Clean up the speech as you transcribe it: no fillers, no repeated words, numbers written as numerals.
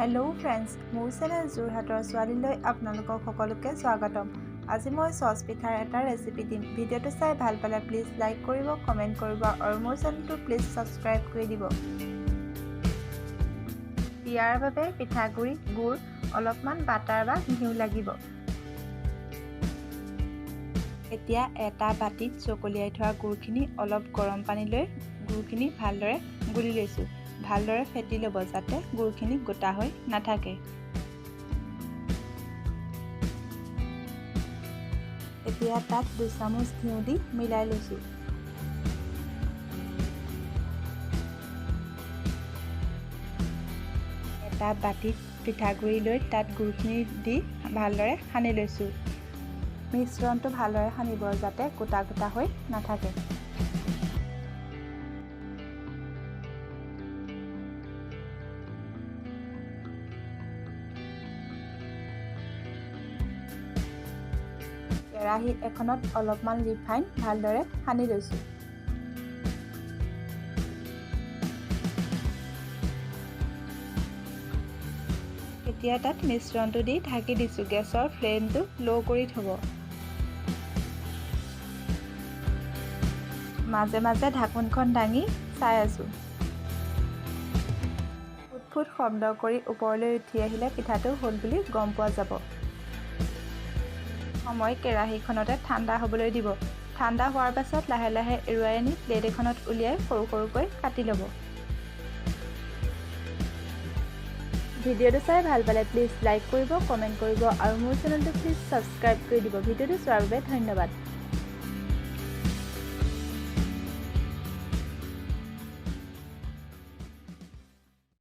Hello' friends, মোৰ channel যোৰহাটৰ ছোৱালীলৈ আপোনালোকক সকলোকে স্বাগতম। আজি মই চচ পিঠাৰ এটা ৰেচিপি দিম। ভিডিঅ'টো চাই ভাল পালে প্লিজ লাইক কৰিব, কমেণ্ট কৰিব আৰু মোৰ চেনেলটো প্লিজ ছাবস্ক্ৰাইব কৰি দিব। ইয়াৰ বাবে পিঠাগুড়ি, গুড়, অলপমান বাটাৰ বা ঘিউ লাগিব। এতিয়া এটা বাটিত চকলিয়াই থোৱা গুড়খিনি অলপ গৰম পানী লৈ গুড়খিনি ভালদৰে গুলি লৈছোঁ। ভালদৰে ফেটি ল'ব যাতে গুড়খিনি গোটা হৈ নাথাকে। এতিয়া তাত 2 চামুচ ঘিউ দি মিলাই লৈছোঁ। এটা বাটিত পিঠাগুড়ি লৈ তাত গুড়খিনি দি ভালদৰে সানি লৈছোঁ। মিশ্ৰণটো ভালদৰে সানিব যাতে গোটা গোটা হৈ নাথাকে। কেৰাহী এখনত অলপমান ৰিফাইন ভালদৰে সানি লৈছোঁ। এতিয়া তাত মিশ্ৰণটো দি ঢাকি দিছোঁ। গেছৰ ফ্লেমটো ল' কৰি থ'ব। মাজে মাজে ঢাকোনখন দাঙি চাই আছোঁ। ফুট ফুট শব্দ কৰি ওপৰলৈ উঠি আহিলে পিঠাটো হ'ল বুলি গম পোৱা যাব। সময় কেৰাহীখনতে ঠাণ্ডা হ'বলৈ দিব। ঠাণ্ডা হোৱাৰ পাছত লাহে লাহে এৰুৱাই আনি প্লেট এখনত উলিয়াই সৰু সৰুকৈ কাটি ল'ব। ভিডিঅ'টো চাই ভাল পালে প্লিজ লাইক কৰিব, কমেণ্ট কৰিব আৰু মোৰ চেনেলটো প্লিজ ছাবস্ক্ৰাইব কৰি দিব। ভিডিঅ'টো চোৱাৰ বাবে ধন্যবাদ।